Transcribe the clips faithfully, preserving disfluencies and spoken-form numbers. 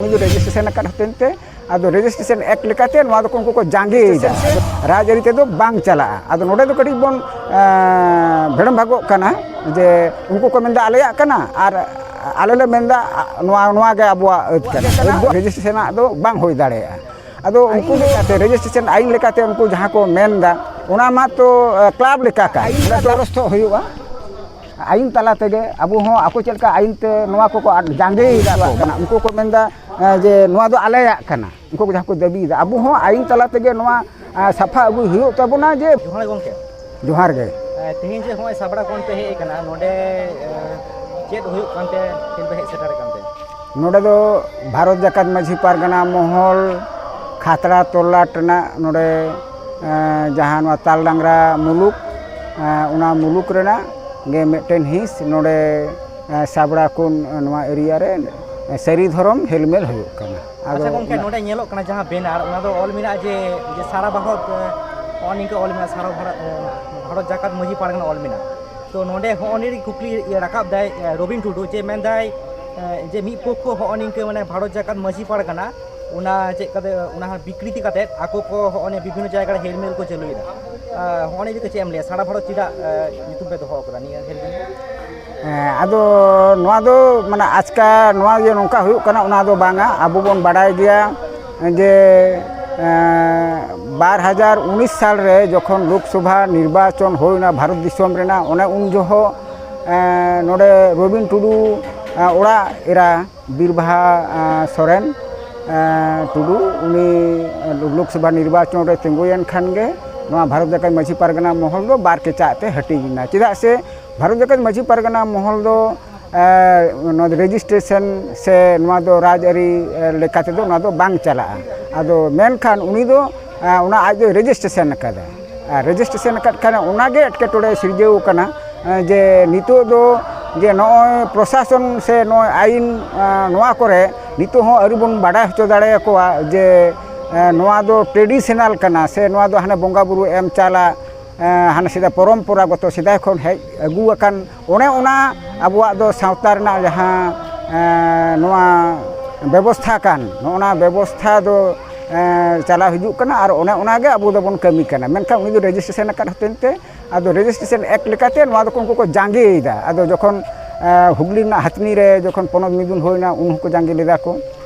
ᱩᱱᱤ ᱫᱚ ᱨᱮᱡᱤᱥᱴᱨᱮᱥᱚᱱ ᱟᱠᱟᱫ ᱦᱚᱛᱮᱱ ᱛᱮ, ᱟᱫᱚ ᱨᱮᱡᱤᱥᱴᱨᱮᱥᱚᱱ ᱮᱠᱴ ᱞᱮᱠᱟᱛᱮ ᱱᱚᱣᱟ ᱫᱚᱠᱚ ᱩᱱᱠᱩ ᱠᱚ ᱡᱟᱸᱜᱮᱭᱮᱫᱟ᱾ ᱨᱟᱡᱽᱟᱹᱨᱤ ᱛᱮᱫᱚ ᱵᱟᱝ ᱪᱟᱞᱟᱜᱼᱟ᱾ ᱟᱫᱚ ᱱᱚᱰᱮ ᱫᱚ ᱠᱟᱹᱴᱤᱡ ᱵᱚᱱ ᱵᱷᱮᱲᱚᱢ ᱵᱷᱟᱜᱚᱜ ᱠᱟᱱᱟ ᱡᱮ ᱩᱱᱠᱩ ᱠᱚ ᱢᱮᱱᱫᱟ ᱟᱞᱮᱭᱟᱜ ᱠᱟᱱᱟ, ᱟᱨ ᱟᱞᱮ ᱞᱮ ᱢᱮᱱᱫᱟ ᱱᱚᱣᱟ ᱱᱚᱣᱟ ᱜᱮ ᱟᱵᱚᱣᱟᱜ ᱟᱹᱫ ᱠᱟᱱᱟ᱾ ᱨᱮᱡᱤᱥᱴᱨᱮᱥᱚᱱᱟᱜ ᱫᱚ ᱵᱟᱝ ᱦᱩᱭ ᱫᱟᱲᱮᱭᱟᱜᱼᱟ᱾ ᱟᱫᱚ ᱩᱱᱠᱩ ᱞᱮᱠᱟᱛᱮ, ᱨᱮᱡᱤᱥᱴᱨᱮᱥᱚᱱ ᱟᱭᱤᱱ ᱞᱮᱠᱟᱛᱮ ᱩᱱᱠᱩ ᱡᱟᱦᱟᱸ ᱠᱚ ᱢᱮᱱᱫᱟ, ᱚᱱᱟ ᱢᱟᱛᱚ ᱠᱞᱟᱵᱽ ᱞᱮᱠᱟ ᱠᱟᱱ᱾ ᱟᱭᱤᱱ ᱫᱟᱨᱟᱭ ᱛᱮ ᱦᱩᱭᱩᱜᱼᱟ᱾ ᱟᱭᱤᱱ ᱛᱟᱞᱟ ᱛᱮᱜᱮ ᱟᱵᱚ ᱦᱚᱸ ᱟᱠᱚ ᱪᱮᱫ ᱞᱮᱠᱟ ᱟᱭᱤᱱ ᱛᱮ ᱱᱚᱣᱟ ᱠᱚᱠᱚ ᱡᱟᱸᱜᱮᱭᱮᱫᱟ ᱠᱚ ᱠᱟᱱᱟ, ᱩᱱᱠᱩ ᱠᱚ ᱢᱮᱱᱫᱟ ᱡᱮ ᱱᱚᱣᱟ ᱫᱚ ᱟᱞᱮᱭᱟᱜ ᱠᱟᱱᱟ᱾ ᱩᱱᱠᱩ ᱠᱚ ᱡᱟᱦᱟᱸ ᱠᱚ ᱫᱟᱹᱵᱤᱭᱮᱫᱟ, ᱟᱵᱚ ᱦᱚᱸ ᱟᱭᱤᱱ ᱛᱟᱞᱟ ᱛᱮᱜᱮ ᱱᱚᱣᱟ ᱥᱟᱯᱷᱟ ᱟᱹᱜᱩᱭ ᱦᱩᱭᱩᱜ ᱛᱟᱵᱚᱱᱟ ᱡᱮ᱾ ᱡᱚᱦᱟᱨ ᱜᱚᱢᱠᱮ᱾ ᱡᱚᱦᱟᱨ ᱜᱮ᱾ ᱛᱮᱦᱮᱧ ᱡᱮ ᱦᱚᱸᱜᱼᱚᱭ ᱥᱟᱵᱲᱟ ᱠᱷᱚᱱ ᱯᱮ ᱦᱮᱡ ᱟᱠᱟᱱᱟ ᱱᱚᱰᱮ, ᱪᱮᱫ ᱦᱩᱭᱩᱜ ᱠᱟᱱᱛᱮ ᱛᱮᱦᱮᱧ ᱯᱮ ᱦᱮᱡ ᱥᱮᱴᱮᱨ ᱟᱠᱟᱱᱛᱮ? ᱱᱚᱰᱮ ᱫᱚ ᱵᱷᱟᱨᱚᱛ ᱡᱟᱠᱟᱛ ᱢᱟᱹᱡᱷᱤ ᱯᱟᱨᱜᱟᱱᱟ ᱢᱚᱦᱚᱞ ᱠᱷᱟᱛᱲᱟ ᱛᱚᱞᱞᱟᱴ ᱨᱮᱱᱟᱜ ᱱᱚᱰᱮ, ᱡᱟᱦᱟᱸ ᱱᱚᱣᱟ ᱛᱟᱞᱰᱟᱝᱨᱟ ᱢᱩᱞᱩᱠ, ᱚᱱᱟ ᱢᱩᱞᱩᱠ ᱨᱮᱱᱟᱜ ᱜᱮ ᱢᱤᱫᱴᱮᱱ ᱦᱤᱸᱥ ᱱᱚᱰᱮ, ᱥᱟᱵᱲᱟ ᱠᱷᱚᱱ ᱱᱚᱣᱟ ᱮᱨᱤᱭᱟ ᱨᱮ ᱥᱟᱹᱨᱤ ᱫᱷᱚᱨᱚᱢ ᱦᱮᱞᱢᱮᱞ ᱦᱩᱭᱩᱜ ᱠᱟᱱᱟ᱾ ᱟᱫᱚ ᱟᱪᱪᱷᱟ ᱜᱚᱢᱠᱮ, ᱚᱱᱟ ᱱᱚᱰᱮ ᱧᱮᱞᱚᱜ ᱠᱟᱱᱟ ᱡᱟᱦᱟᱸ ᱵᱮᱱᱟᱨ, ᱚᱱᱟ ᱫᱚ ᱚᱞ ᱢᱮᱱᱟᱜᱼᱟ ᱡᱮ, ᱡᱮ ᱥᱟᱨᱟ ᱵᱷᱟᱨᱚᱛ, ᱱᱚᱜᱼᱚ ᱱᱤᱝᱠᱟᱹ ᱚᱞ ᱢᱮᱱᱟᱜᱼᱟ, ᱥᱟᱨᱟ ᱵᱷᱟᱨᱚᱛ, ᱵᱷᱟᱨᱚᱛ ᱡᱟᱠᱟᱛ ᱢᱟᱹᱡᱷᱤ ᱯᱟᱨᱜᱟᱱᱟ ᱚᱞ ᱢᱮᱱᱟᱜᱼᱟ᱾ ᱛᱚ ᱱᱚᱰᱮ ᱦᱚᱸᱜᱼᱚ ᱱᱤᱭᱟᱹ ᱠᱩᱠᱞᱤ ᱨᱟᱠᱟᱵ ᱫᱟᱭ ᱨᱚᱵᱤᱱ ᱴᱩᱰᱩ, ᱡᱮ ᱢᱮᱱᱫᱟᱭ ᱡᱮ ᱢᱤᱫ ᱯᱚᱠᱠᱷᱚ ᱦᱚᱸᱜᱼᱚ ᱱᱤᱝᱠᱟᱹ ᱢᱟᱱᱮ ᱵᱷᱟᱨᱚᱛ ᱡᱟᱠᱟᱛ ᱢᱟᱹᱡᱷᱤ ᱯᱟᱨᱜᱟᱱᱟ ᱚᱱᱟ ᱪᱮᱫ ᱠᱟᱛᱮ, ᱚᱱᱟ ᱦᱚᱸ ᱵᱤᱠᱨᱤᱛᱤ ᱠᱟᱛᱮ ᱟᱠᱚ ᱠᱚ ᱦᱚᱸᱜᱼᱚ ᱱᱤᱭᱟᱹ ᱵᱤᱵᱷᱤᱱᱱᱚ ᱡᱟᱭᱜᱟ ᱨᱮ ᱦᱮᱞᱢᱮᱞ ᱠᱚ ᱪᱟᱹᱞᱩᱭᱮᱫᱟ᱾ ᱦᱚᱸᱜᱼᱚ ᱱᱤᱭᱟᱹ ᱤᱫᱤ ᱠᱟᱛᱮ ᱪᱮᱫ ᱮᱢ ᱞᱟᱹᱭᱟ, ᱥᱟᱨᱟ ᱵᱷᱟᱨᱚᱛ ᱪᱮᱫᱟᱜ ᱧᱩᱛᱩᱢ ᱯᱮ ᱫᱚᱦᱚ ᱟᱠᱟᱫᱟ ᱱᱤᱭᱟᱹ ᱦᱮᱞᱢᱮᱞ? ᱦᱮᱸ, ᱟᱫᱚ ᱱᱚᱣᱟ ᱫᱚ ᱢᱟᱱᱮ ᱟᱪᱠᱟ ᱱᱚᱣᱟ ᱡᱮ ᱱᱚᱝᱠᱟ ᱦᱩᱭᱩᱜ ᱠᱟᱱᱟ ᱚᱱᱟ ᱫᱚ ᱵᱟᱝᱟ᱾ ᱟᱵᱚ ᱵᱚᱱ ᱵᱟᱰᱟᱭ ᱜᱮᱭᱟ ᱡᱮ, ᱮᱸ, ᱵᱟᱨ ᱦᱟᱡᱟᱨ ᱩᱱᱤᱥ ᱥᱟᱞ ᱨᱮ ᱡᱚᱠᱷᱚᱱ ᱞᱳᱠᱥᱚᱵᱷᱟ ᱱᱤᱨᱵᱟᱪᱚᱱ ᱦᱩᱭᱱᱟ ᱵᱷᱟᱨᱚᱛ ᱫᱤᱥᱚᱢ ᱨᱮᱱᱟᱜ, ᱚᱱᱮ ᱩᱱ ᱡᱚᱦᱚᱜ, ᱮᱸ, ᱱᱚᱰᱮ ᱨᱚᱵᱤᱱ ᱴᱩᱰᱩ, ᱮᱸ, ᱚᱲᱟᱜ ᱮᱨᱟ ᱵᱤᱨᱵᱟᱦᱟ, ᱮᱸ, ᱥᱚᱨᱮᱱ, ᱮᱸ, ᱴᱩᱰᱩ, ᱩᱱᱤ ᱞᱳᱠᱥᱚᱵᱷᱟ ᱱᱤᱨᱵᱟᱪᱚᱱ ᱨᱮ ᱛᱤᱸᱜᱩᱭᱮᱱ ᱠᱷᱟᱱ ᱜᱮ ᱱᱚᱣᱟ ᱵᱷᱟᱨᱚᱛ ᱡᱟᱠᱟᱛ ᱢᱟᱹᱡᱷᱤ ᱯᱟᱨᱜᱟᱱᱟ ᱢᱚᱦᱚᱞ ᱫᱚ ᱵᱟᱨ ᱠᱮᱪᱟᱜ ᱛᱮ ᱦᱟᱹᱴᱤᱧ ᱮᱱᱟ᱾ ᱪᱮᱫᱟᱜ ᱥᱮ ᱵᱷᱟᱨᱚᱛ ᱡᱟᱠᱟᱛ ᱢᱟᱹᱡᱷᱤ ᱯᱟᱨᱜᱟᱱᱟ ᱢᱚᱦᱚᱞ ᱫᱚ ᱮ, ᱱᱚᱣᱟ ᱫᱚ ᱨᱮᱡᱤᱥᱴᱨᱮᱥᱚᱱ ᱥᱮ ᱱᱚᱣᱟ ᱫᱚ ᱨᱟᱡᱽᱟᱹᱨᱤ, ᱮ, ᱞᱮᱠᱟ ᱛᱮᱫᱚ ᱱᱚᱣᱟ ᱫᱚ ᱵᱟᱝ ᱪᱟᱞᱟᱜᱼᱟ᱾ ᱟᱫᱚ ᱢᱮᱱᱠᱷᱟᱱ ᱩᱱᱤ ᱫᱚ, ᱮ, ᱚᱱᱟ ᱟᱡ ᱫᱚᱭ ᱨᱮᱡᱤᱥᱴᱨᱮᱥᱚᱱ ᱟᱠᱟᱫᱟ᱾ ᱟᱨ ᱨᱮᱡᱤᱥᱴᱨᱮᱥᱚᱱ ᱟᱠᱟᱫ ᱠᱷᱟᱱ ᱚᱱᱟᱜᱮ ᱮᱴᱠᱮᱴᱚᱬᱮ ᱥᱤᱨᱡᱟᱹᱣ ᱟᱠᱟᱱᱟ, ᱮ, ᱡᱮ ᱱᱤᱛᱚᱜ ᱫᱚ ᱡᱮ ᱱᱚᱜᱼᱚᱭ ᱯᱨᱚᱥᱟᱥᱚᱱ ᱥᱮ ᱱᱚᱜᱼᱚᱭ ᱟᱭᱤᱱ, ᱮ, ᱱᱚᱣᱟ ᱠᱚᱨᱮ ᱱᱤᱛᱚᱜ ᱦᱚᱸ ᱟᱹᱣᱨᱤ ᱵᱚᱱ ᱵᱟᱰᱟᱭ ᱦᱚᱪᱚ ᱫᱟᱲᱮᱭᱟᱠᱚᱣᱟ ᱡᱮ, ᱮ, ᱱᱚᱣᱟ ᱫᱚ ᱴᱨᱮᱰᱤᱥᱚᱱᱟᱞ ᱠᱟᱱᱟ ᱥᱮ ᱱᱚᱣᱟ ᱫᱚ ᱦᱟᱱᱮ ᱵᱚᱸᱜᱟ ᱵᱩᱨᱩ ᱮᱢ ᱪᱟᱞᱟᱜ, ᱮ, ᱦᱟᱱᱮ ᱥᱮᱫᱟᱭ ᱯᱚᱨᱚᱢᱯᱚᱨᱟᱜᱚᱛᱚ ᱥᱮᱫᱟᱭ ᱠᱷᱚᱱ ᱦᱮᱡ ᱟᱹᱜᱩ ᱟᱠᱟᱱ, ᱚᱱᱮ ᱚᱱᱟ ᱟᱵᱚᱣᱟᱜ ᱫᱚ ᱥᱟᱶᱛᱟ ᱨᱮᱱᱟᱜ ᱡᱟᱦᱟᱸ, ᱮ, ᱱᱚᱣᱟ, ᱵᱮᱵᱚᱥᱛᱷᱟ ᱠᱟᱱ, ᱱᱚᱜᱼᱚ ᱱᱟ ᱵᱮᱵᱚᱥᱛᱷᱟ ᱫᱚ ᱮᱸ, ᱪᱟᱞᱟᱣ ᱦᱤᱡᱩᱜ ᱠᱟᱱᱟ ᱟᱨ ᱚᱱᱮ ᱚᱱᱟ ᱜᱮ ᱟᱵᱚ ᱫᱚᱵᱚᱱ ᱠᱟᱹᱢᱤ ᱠᱟᱱᱟ᱾ ᱢᱮᱱᱠᱷᱟᱱ ᱩᱱᱤ ᱫᱚ ᱨᱮᱡᱤᱥᱴᱨᱮᱥᱚᱱ ᱟᱠᱟᱫ ᱦᱚᱛᱮᱡ ᱛᱮ, ᱟᱫᱚ ᱨᱮᱡᱤᱥᱴᱨᱮᱥᱚᱱ ᱮᱠᱴ ᱞᱮᱠᱟᱛᱮ ᱱᱚᱣᱟ ᱫᱚᱠᱚ ᱩᱱᱠᱩ ᱠᱚ ᱡᱟᱸᱜᱮᱭᱮᱫᱟ᱾ ᱟᱫᱚ ᱡᱚᱠᱷᱚᱱ ᱮᱸ, ᱦᱩᱜᱽᱞᱤ ᱨᱮᱱᱟᱜ ᱦᱟᱛᱱᱤ ᱨᱮ ᱡᱚᱠᱷᱚᱱ ᱯᱚᱱᱚᱛ ᱢᱤᱫᱩᱱ ᱦᱩᱭᱱᱟ, ᱩᱱ ᱦᱚᱸᱠᱚ ᱡᱟᱸᱜᱮ ᱞᱮᱫᱟ ᱠᱚ᱾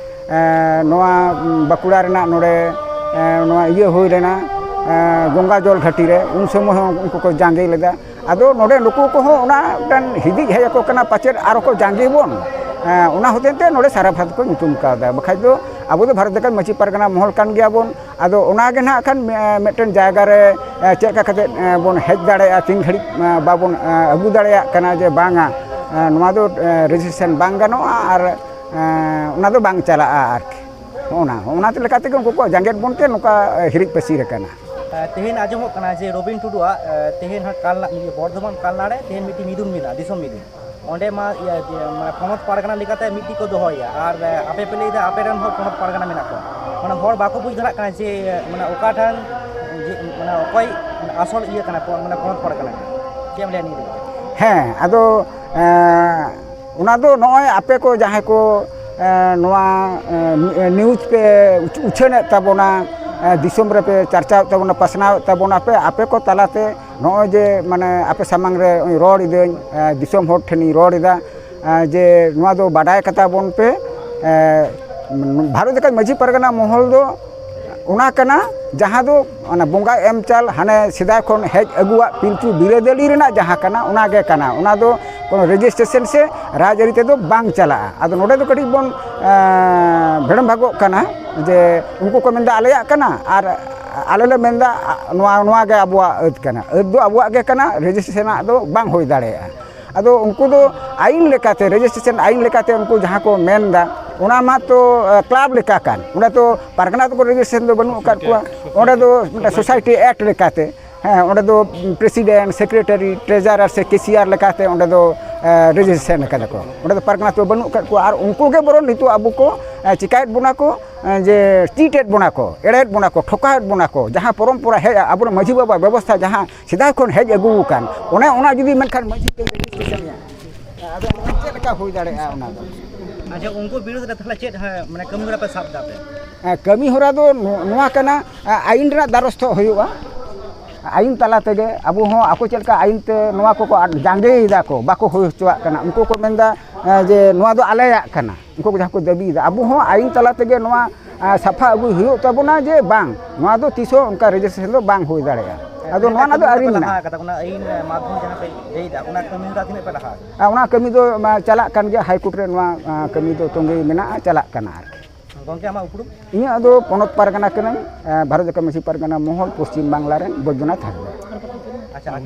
ᱮᱸ, ᱱᱚᱣᱟ ᱩᱸ, ᱵᱟᱸᱠᱩᱲᱟ ᱨᱮᱱᱟᱜ ᱱᱚᱰᱮ ᱮᱸ, ᱱᱚᱣᱟ ᱤᱭᱟᱹ ᱦᱩᱭ ᱞᱮᱱᱟ, ᱮᱸ, ᱜᱚᱝᱜᱟ ᱡᱚᱞ ᱜᱷᱟᱹᱴᱤ ᱨᱮ, ᱩᱱ ᱥᱚᱢᱚᱭ ᱦᱚᱸ ᱩᱱᱠᱩ ᱠᱚ ᱡᱟᱸᱜᱮ ᱞᱮᱫᱟ᱾ ᱟᱫᱚ ᱱᱚᱰᱮ ᱱᱩᱠᱩ ᱠᱚᱦᱚᱸ ᱚᱱᱟ ᱢᱤᱫᱴᱟᱝ ᱦᱤᱫᱤᱡ ᱦᱮᱡ ᱟᱠᱚ ᱠᱟᱱᱟ, ᱯᱟᱪᱮᱫ ᱟᱨᱚ ᱠᱚ ᱡᱟᱸᱜᱮ ᱵᱚᱱ᱾ ᱮᱸ, ᱚᱱᱟ ᱦᱚᱛᱮᱡ ᱛᱮ ᱱᱚᱰᱮ ᱥᱟᱨᱟ ᱵᱷᱟᱨᱚᱛ ᱠᱚ ᱧᱩᱛᱩᱢ ᱠᱟᱣᱫᱟ, ᱵᱟᱠᱷᱟᱡ ᱫᱚ ᱟᱵᱚ ᱫᱚ ᱵᱷᱟᱨᱚᱛ ᱡᱟᱠᱟᱛ ᱢᱟᱹᱡᱷᱤ ᱯᱟᱨᱜᱟᱱᱟ ᱢᱚᱦᱚᱞ ᱠᱟᱱ ᱜᱮᱭᱟ ᱵᱚᱱ᱾ ᱟᱫᱚ ᱚᱱᱟ ᱜᱮ ᱱᱟᱦᱟᱜ ᱠᱷᱟᱱ ᱢᱮ-, ᱢᱤᱫᱴᱮᱱ ᱡᱟᱭᱜᱟ ᱨᱮ, ᱮᱸ, ᱪᱮᱫ ᱞᱮᱠᱟ ᱠᱟᱛᱮᱫ, ᱮᱸ, ᱵᱚᱱ ᱦᱮᱡ ᱫᱟᱲᱮᱭᱟᱜᱼᱟ, ᱛᱤᱱ ᱜᱷᱟᱹᱲᱤᱡ, ᱮᱸ, ᱵᱟᱵᱚᱱ, ᱮᱸ, ᱟᱹᱜᱩ ᱫᱟᱲᱮᱭᱟᱜ ᱠᱟᱱᱟ ᱡᱮ ᱵᱟᱝᱟ, ᱮᱸ, ᱱᱚᱣᱟ ᱫᱚ, ᱮᱸ, ᱨᱮᱡᱤᱥᱴᱨᱮᱥᱚᱱ ᱵᱟᱝ ᱜᱟᱱᱚᱜᱼᱟ ᱟᱨ, ᱮᱸ, ᱚᱱᱟ ᱫᱚ ᱵᱟᱝ ᱪᱟᱞᱟᱜᱼᱟ ᱟᱨᱠᱤ᱾ ᱦᱚᱸᱜᱼᱚ ᱱᱟ, ᱦᱚᱸᱜᱼᱚ ᱱᱟ ᱞᱮᱠᱟ ᱛᱮᱜᱮ ᱩᱱᱠᱩ ᱠᱚ ᱡᱟᱸᱜᱮᱫ ᱵᱚᱱ ᱛᱮ ᱱᱚᱝᱠᱟ, ᱮᱸ, ᱦᱤᱨᱤᱡ ᱯᱟᱹᱥᱤᱨ ᱟᱠᱟᱱᱟ᱾ ᱮ, ᱛᱮᱦᱮᱧ ᱟᱸᱡᱚᱢᱚᱜ ᱠᱟᱱᱟ ᱡᱮ ᱨᱚᱵᱤᱱ ᱴᱩᱰᱩᱣᱟᱜ, ᱮ, ᱛᱮᱦᱮᱧ ᱦᱟᱸᱜ ᱠᱟᱞᱱᱟ, ᱤᱭᱟᱹ, ᱵᱚᱨᱫᱷᱚᱢᱟᱱ ᱠᱟᱞᱱᱟ ᱨᱮ ᱛᱮᱦᱮᱧ ᱢᱤᱫᱴᱤᱡ ᱢᱤᱫᱩᱱ ᱢᱮᱱᱟᱜᱼᱟ, ᱫᱤᱥᱚᱢ ᱢᱤᱫᱩᱱ᱾ ᱚᱸᱰᱮ ᱢᱟ, ᱤᱭᱟᱹ, ᱤᱭᱟᱹ, ᱢᱟᱱᱮ ᱯᱚᱱᱚᱛ ᱯᱟᱨᱜᱟᱱᱟ ᱞᱮᱠᱟᱛᱮ ᱢᱤᱫᱴᱤᱡ ᱠᱚ ᱫᱚᱦᱚᱭᱟ, ᱟᱨ, ᱮ, ᱟᱯᱮ ᱯᱮ ᱞᱟᱹᱭᱫᱟ ᱟᱯᱮ ᱨᱮᱱ ᱦᱚᱲ ᱯᱚᱱᱚᱛ ᱯᱟᱨᱜᱟᱱᱟ ᱢᱮᱱᱟᱜ ᱠᱚᱣᱟ᱾ ᱢᱟᱱᱮ ᱦᱚᱲ ᱵᱟᱠᱚ ᱵᱩᱡᱽ ᱫᱟᱲᱮᱭᱟᱜ ᱠᱟᱱᱟ ᱡᱮ, ᱢᱟᱱᱮ ᱚᱠᱟ ᱴᱷᱮᱱ, ᱡᱮ, ᱢᱟᱱᱮ ᱚᱠᱚᱭ ᱟᱥᱚᱞ ᱤᱭᱟᱹ ᱠᱟᱱᱟ ᱯᱚ-, ᱢᱟᱱᱮ ᱯᱚᱱᱚᱛ ᱯᱟᱨᱜᱟᱱᱟ ᱠᱟᱱᱟ᱾ ᱪᱮᱫ ᱮᱢ ᱞᱟᱹᱭᱟ ᱱᱤᱭᱟᱹ ᱤᱫᱤ ᱠᱟᱛᱮ? ᱦᱮᱸ, ᱟᱫᱚ, ᱮᱸ, ᱚᱱᱟ ᱫᱚ ᱱᱚᱜᱼᱚᱭ ᱟᱯᱮ ᱠᱚ ᱡᱟᱦᱟᱸᱭ ᱠᱚ, ᱮᱸ, ᱱᱚᱣᱟ, ᱮᱸ, ᱱᱤᱭᱩᱡᱽ ᱯᱮ ᱩᱪ-, ᱩᱪᱷᱟᱹᱱᱮᱫ ᱛᱟᱵᱚᱱᱟ, ᱮᱸ, ᱫᱤᱥᱚᱢ ᱨᱮᱯᱮ ᱪᱟᱨᱪᱟᱣᱮᱫ ᱛᱟᱵᱚᱱᱟ, ᱯᱟᱥᱱᱟᱣᱮᱫ ᱛᱟᱵᱚᱱᱟ ᱯᱮ, ᱟᱯᱮ ᱠᱚ ᱛᱟᱞᱟᱛᱮ ᱱᱚᱜᱼᱚᱭ ᱡᱮ, ᱢᱟᱱᱮ, ᱟᱯᱮ ᱥᱟᱢᱟᱝ ᱨᱮ ᱨᱚᱲ ᱮᱫᱟᱹᱧ, ᱮᱸ, ᱫᱤᱥᱚᱢ ᱦᱚᱲ ᱴᱷᱮᱱᱤᱧ ᱨᱚᱲ ᱮᱫᱟ, ᱮᱸ, ᱡᱮ ᱱᱚᱣᱟ ᱫᱚ ᱵᱟᱰᱟᱭ ᱠᱟᱛᱟ ᱵᱚᱱ ᱯᱮ, ᱮᱸ, ᱵᱷᱟᱨᱚᱛ ᱡᱟᱠᱟᱛ ᱢᱟᱹᱡᱷᱤ ᱯᱟᱨᱜᱟᱱᱟ ᱢᱚᱦᱚᱞ ᱫᱚ ᱚᱱᱟ ᱠᱟᱱᱟ, ᱡᱟᱦᱟᱸ ᱫᱚ ᱚᱱᱟ ᱵᱚᱸᱜᱟ ᱮᱢ ᱪᱟᱞ ᱦᱟᱱᱮ ᱥᱮᱫᱟᱭ ᱠᱷᱚᱱ ᱦᱮᱡ ᱟᱹᱜᱩᱣᱟᱜ ᱯᱤᱞᱪᱩ ᱵᱤᱨᱟᱹᱫᱟᱹᱞᱤ ᱨᱮᱱᱟᱜ ᱡᱟᱦᱟᱸ ᱠᱟᱱᱟ, ᱚᱱᱟ ᱜᱮ ᱠᱟᱱᱟ᱾ ᱚᱱᱟ ᱫᱚ ᱠᱳᱱᱳ ᱨᱮᱡᱤᱥᱴᱨᱮᱥᱚᱱ ᱥᱮ ᱨᱟᱡᱽᱟᱹᱨᱤ ᱛᱮᱫᱚ ᱵᱟᱝ ᱪᱟᱞᱟᱜᱼᱟ᱾ ᱟᱫᱚ ᱱᱚᱰᱮ ᱫᱚ ᱠᱟᱹᱴᱤᱡ ᱵᱚᱱ, ᱮᱸ, ᱵᱷᱮᱲᱚᱢ ᱵᱷᱟᱜᱚᱜ ᱠᱟᱱᱟ, ᱡᱮ ᱩᱱᱠᱩ ᱠᱚ ᱢᱮᱱᱫᱟ ᱟᱞᱮᱭᱟᱜ ᱠᱟᱱᱟ ᱟᱨ ᱟᱞᱮ ᱞᱮ ᱢᱮᱱᱫᱟ, ᱟ, ᱱᱚᱣᱟ, ᱱᱚᱣᱟ ᱜᱮ ᱟᱵᱚᱣᱟᱜ ᱟᱹᱫ ᱠᱟᱱᱟ᱾ ᱟᱹᱫ ᱫᱚ ᱟᱵᱚᱣᱟᱜ ᱜᱮ ᱠᱟᱱᱟ, ᱨᱮᱡᱤᱥᱴᱨᱮᱥᱚᱱᱟᱜ ᱫᱚ ᱵᱟᱝ ᱦᱩᱭ ᱫᱟᱲᱮᱭᱟᱜᱼᱟ᱾ ᱟᱫᱚ ᱩᱱᱠᱩ ᱫᱚ ᱟᱹᱭᱤᱱ ᱞᱮᱠᱟᱛᱮ, ᱨᱮᱡᱤᱥᱴᱨᱮᱥᱚᱱ ᱟᱹᱭᱤᱱ ᱞᱮᱠᱟᱛᱮ ᱩᱱᱠᱩ ᱡᱟᱦᱟᱸ ᱠᱚ ᱢᱮᱱᱫᱟ, ᱚᱱᱟ ᱢᱟᱛᱚ, ᱮ, ᱠᱞᱟᱵᱽ ᱞᱮᱠᱟ ᱠᱟᱱ, ᱚᱸᱰᱮ ᱛᱚ ᱯᱟᱨᱜᱟᱱᱟ ᱫᱚᱠᱚ ᱨᱮᱡᱤᱥᱴᱨᱮᱥᱚᱱ ᱫᱚ ᱵᱟᱹᱱᱩᱜ ᱟᱠᱟᱫ ᱠᱚᱣᱟ᱾ ᱚᱸᱰᱮ ᱫᱚ ᱢᱤᱫᱴᱟᱝ ᱥᱳᱥᱟᱭᱴᱤ ᱮᱠᱴ ᱞᱮᱠᱟᱛᱮ, ᱦᱮᱸ, ᱚᱸᱰᱮ ᱫᱚ ᱯᱨᱮᱥᱤᱰᱮᱱᱴ, ᱥᱮᱠᱨᱮᱴᱟᱨᱤ, ᱴᱨᱮᱡᱟᱨᱟᱨ ᱥᱮ ᱠᱮᱥᱤᱭᱟᱨ ᱞᱮᱠᱟᱛᱮ ᱚᱸᱰᱮ ᱫᱚ, ᱮ, ᱨᱮᱡᱤᱥᱴᱨᱮᱥᱚᱱ ᱟᱠᱟᱫᱟ ᱠᱚ᱾ ᱚᱸᱰᱮ ᱫᱚ ᱯᱟᱨᱜᱟᱱᱟ ᱫᱚ ᱵᱟᱹᱱᱩᱜ ᱟᱠᱟᱫ ᱠᱚᱣᱟ᱾ ᱟᱨ ᱩᱱᱠᱩ ᱜᱮ ᱵᱚᱨᱚᱝ ᱱᱤᱛᱚᱜ ᱟᱵᱚ ᱠᱚ, ᱮ, ᱪᱤᱠᱟᱹᱭᱮᱫ ᱵᱚᱱᱟ ᱠᱚ, ᱮ, ᱡᱮ ᱪᱤᱴ ᱮᱫ ᱵᱚᱱᱟ ᱠᱚ, ᱮᱲᱮᱭᱮᱫ ᱵᱚᱱᱟ ᱠᱚ, ᱴᱷᱚᱠᱟᱣᱮᱫ ᱵᱚᱱᱟ ᱠᱚ, ᱡᱟᱦᱟᱸ ᱯᱚᱨᱚᱢᱯᱚᱨᱟ ᱦᱮᱡ ᱟᱵᱚᱨᱮᱱ ᱢᱟᱹᱡᱷᱤ ᱵᱟᱵᱟ ᱵᱮᱵᱚᱥᱛᱷᱟ ᱡᱟᱦᱟᱸ ᱥᱮᱫᱟᱭ ᱠᱷᱚᱱ ᱦᱮᱡ ᱟᱹᱜᱩ ᱟᱠᱟᱱ, ᱚᱱᱮ ᱚᱱᱟ ᱡᱩᱫᱤ ᱢᱮᱱᱠᱷᱟᱱ ᱢᱟᱹᱡᱷᱤ ᱫᱚ ᱨᱮᱡᱤᱥᱴᱨᱮᱥᱚᱱ ᱮᱭᱟ, ᱟᱫᱚ ᱮᱱᱠᱷᱟᱱ ᱪᱮᱫ ᱞᱮᱠᱟ ᱦᱩᱭ ᱫᱟᱲᱮᱭᱟᱜᱼᱟ ᱚᱱᱟ ᱫᱚ? ᱟᱪᱪᱷᱟ, ᱩᱱᱠᱩ ᱵᱤᱨᱩᱫᱷ ᱨᱮ ᱛᱟᱦᱚᱞᱮ ᱪᱮᱫ, ᱦᱮᱸ, ᱢᱟᱱᱮ ᱠᱟᱹᱢᱤ ᱦᱚᱨᱟ ᱯᱮ ᱥᱟᱵ ᱫᱟ ᱯᱮ? ᱦᱮᱸ, ᱠᱟᱹᱢᱤ ᱦᱚᱨᱟ ᱫᱚ ᱱᱚ-, ᱱᱚᱣᱟ ᱠᱟᱱᱟ, ᱟ-, ᱟᱹᱭᱤᱱ ᱨᱮᱱᱟᱜ ᱫᱟᱨᱚᱥᱛᱷᱚᱜ ᱦᱩᱭᱩᱜᱼᱟ᱾ ᱟᱹᱭᱤᱱ ᱛᱟᱞᱟ ᱛᱮᱜᱮ ᱟᱵᱚ ᱦᱚᱸ ᱟᱠᱚ ᱪᱮᱫ ᱞᱮᱠᱟ ᱟᱹᱭᱤᱱ ᱛᱮ ᱱᱚᱣᱟ ᱠᱚᱠᱚ ᱟᱴ-, ᱡᱟᱸᱜᱮᱭᱮᱫᱟ ᱠᱚ, ᱵᱟᱠᱚ ᱦᱩᱭ ᱦᱚᱪᱚᱣᱟᱜ ᱠᱟᱱᱟ, ᱩᱱᱠᱩ ᱠᱚ ᱢᱮᱱᱫᱟ, ᱮ, ᱡᱮ ᱱᱚᱣᱟ ᱫᱚ ᱟᱞᱮᱭᱟᱜ ᱠᱟᱱᱟ, ᱩᱱᱠᱩ ᱠᱚ ᱡᱟᱦᱟᱸ ᱠᱚ ᱫᱟᱹᱵᱤᱭᱮᱫᱟ, ᱟᱵᱚ ᱦᱚᱸ ᱟᱹᱭᱤᱱ ᱛᱟᱞᱟ ᱛᱮᱜᱮ ᱱᱚᱣᱟ, ᱟ, ᱥᱟᱯᱷᱟ ᱟᱹᱜᱩᱭ ᱦᱩᱭᱩᱜ ᱛᱟᱵᱚᱱᱟ ᱡᱮ ᱵᱟᱝ, ᱱᱚᱣᱟ ᱫᱚ ᱛᱤᱥ ᱦᱚᱸ ᱚᱱᱠᱟ ᱨᱮᱡᱤᱥᱴᱨᱮᱥᱚᱱ ᱫᱚ ᱵᱟᱝ ᱦᱩᱭ ᱫᱟᱲᱮᱭᱟᱜᱼᱟ᱾ ᱟᱫᱚ ᱱᱚᱣᱟ ᱨᱮᱱᱟᱜ ᱫᱚ ᱟᱹᱨᱤ ᱢᱮᱱᱟᱜᱼᱟ᱾ ᱟᱠᱟᱫᱟ, ᱚᱱᱟ ᱟᱹᱭᱤᱱ ᱢᱟᱫᱽᱫᱷᱚᱢ ᱡᱟᱦᱟᱸ ᱯᱮ ᱞᱟᱹᱭᱫᱟ, ᱚᱱᱟ ᱠᱟᱹᱢᱤ ᱦᱚᱨᱟ ᱛᱤᱱᱟᱹᱜ ᱯᱮ ᱞᱟᱦᱟ ᱟᱠᱟᱫᱟ? ᱟᱨ ᱚᱱᱟ ᱠᱟᱹᱢᱤ ᱫᱚ, ᱢᱟ, ᱪᱟᱞᱟᱜ ᱠᱟᱱ ᱜᱮᱭᱟ, ᱦᱟᱭ ᱠᱳᱨᱴ ᱨᱮ ᱱᱚᱣᱟ, ᱟ, ᱠᱟᱹᱢᱤ ᱫᱚ ᱛᱚᱸᱜᱮ ᱢᱮᱱᱟᱜᱼᱟ, ᱪᱟᱞᱟᱜ ᱠᱟᱱᱟ ᱟᱨᱠᱤ᱾ ᱜᱚᱢᱠᱮ, ᱟᱢᱟᱜ ᱩᱯᱨᱩᱢ? ᱤᱧᱟᱹᱜ ᱫᱚ ᱯᱚᱱᱚᱛ ᱯᱟᱨᱜᱟᱱᱟ ᱠᱟᱹᱱᱟᱹᱧ, ᱟ, ᱵᱷᱟᱨᱚᱛ ᱡᱟᱠᱟᱛ ᱢᱟᱹᱡᱷᱤ ᱯᱟᱨᱜᱟᱱᱟ ᱢᱚᱦᱚᱞ, ᱯᱚᱥᱪᱤᱢ ᱵᱟᱝᱞᱟ ᱨᱮᱱ ᱵᱳᱭᱫᱚᱱᱟᱛᱷ ᱦᱟᱸᱥᱫᱟ᱾ ᱟᱪᱪᱷᱟ, ᱟᱵᱤᱱ?